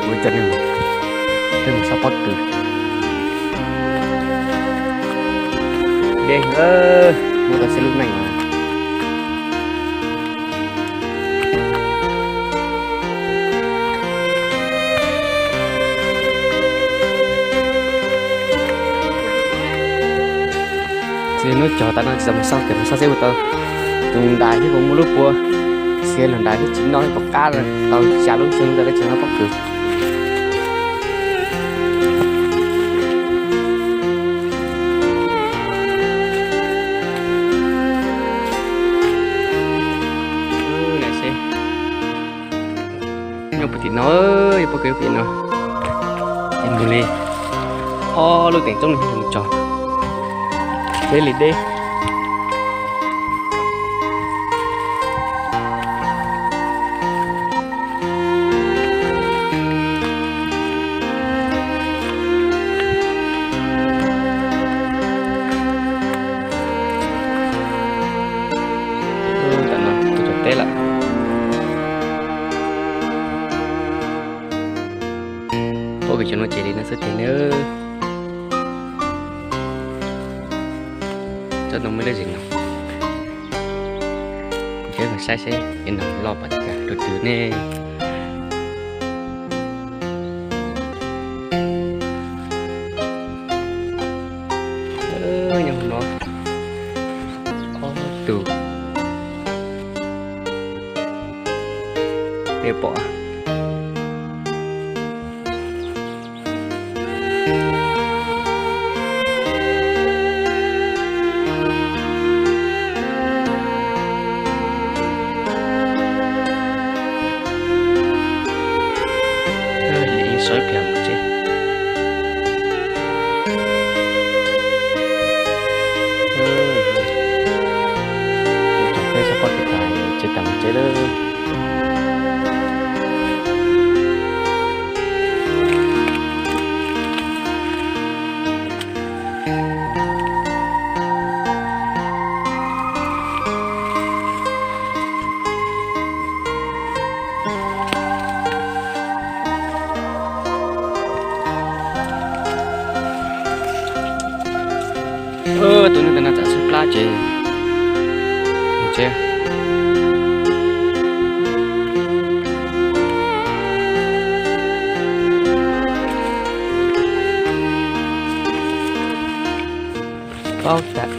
Ua cov neeg, peb mus saib pob kws. Dej, muaj tau xib lub neej. Tsis hnub cog tas no tsis tau mus xauj, mus xauj seb puas tau tus ntais thiab puas muaj lub pua. Xiav lug ntais thiab tsis noj ib puas qab, tau xya lub xyoo ntawd tsis noj pob kws. Nyob puag tim no, yog pob kws puag tim no. Es mus li ob lub teem txoob li mus txog deb li deb. Tam no kuv txog teb lawm. Pob kws cov no ces li no xwb tiag nawb. Txoj no muaj ib lub zis no, kuv coj nej saib seb es no loj npaum cas rau twg ne. Nyob no ob tug, nej pom. Li ib sab pliag mus tsev. Tsoom peb sab pob kws tas tsev tas mus tsev lawm. Tus neeg ntawm no tsam txhawb plab ces mus tsev. Paub tas